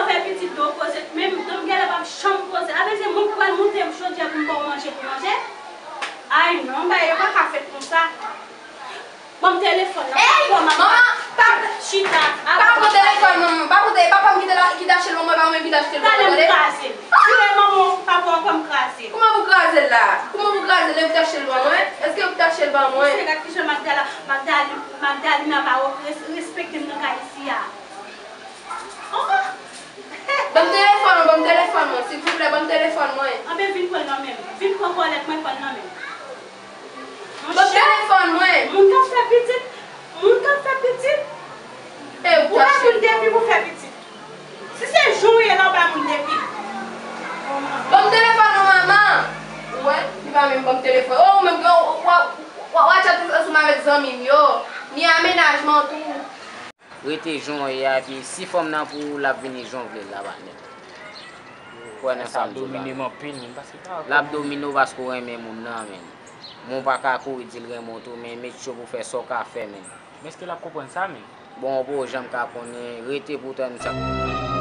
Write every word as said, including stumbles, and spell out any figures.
Fè pitit do poze, men m genlè p ap janm poze. Apre se mwen k pral moute chodyè pou m ba w manje pou manje. Ay non, bagay yo pa ka fèt konsa. Ban m telefòn nan. Ey, manman, pa chita. Pa pran telefòn manman. Pa pran telefòn, papa m ki te la, ki te achte l ban mwen, pa mwen ki te achte l ban mwen, tande. Talè m kraze l. Tande manman, papa w ankò m kraze l. Kouman pou kraze l la? Kouman pou kraze l? E ou ki te achte l ban mwen? Èske ou ki te achte l ban mwen? Mesye, gad kijan Magdala, Magdali, Magdalina pa res-, respekte m nan kay isi a. Oh! Ban m telefòn mwen, ban m telefòn mwen, silvouplè, ban m telefòn mwen. Anben vin pran l nan men m. Vin pran kòlèt mwen, pran l nan men m. Ban m telefòn mwen. Monchè, moun k ap fè pitit, moun k ap fè pitit, ou bay moun depi pou fè pitit. Si se jan w ye la, ou bay moun depi. Ban m telefòn mwen, manman. Ou wè, li pa menm ban m telefòn. Oh, ou menm, w, w, w, w, w ap tchat ansanm avèk zanmi m yo. Ni amenajman tou. Rete jan w ye a, epi si fanm nan pou ou, l ap vini jan w vle l la, patnè. Kwè nan sa m di w la. L ap domine m anpil, men, paske pa. L ap domine w paske w renmen moun nan, men. Men w pa ka kouri di l renmen w tou, men make sure pou w fè sa w ka fè, men. Men èske l ap konprann sa, men? Bon, w poko janm ka konnen, rete pou w tann sa.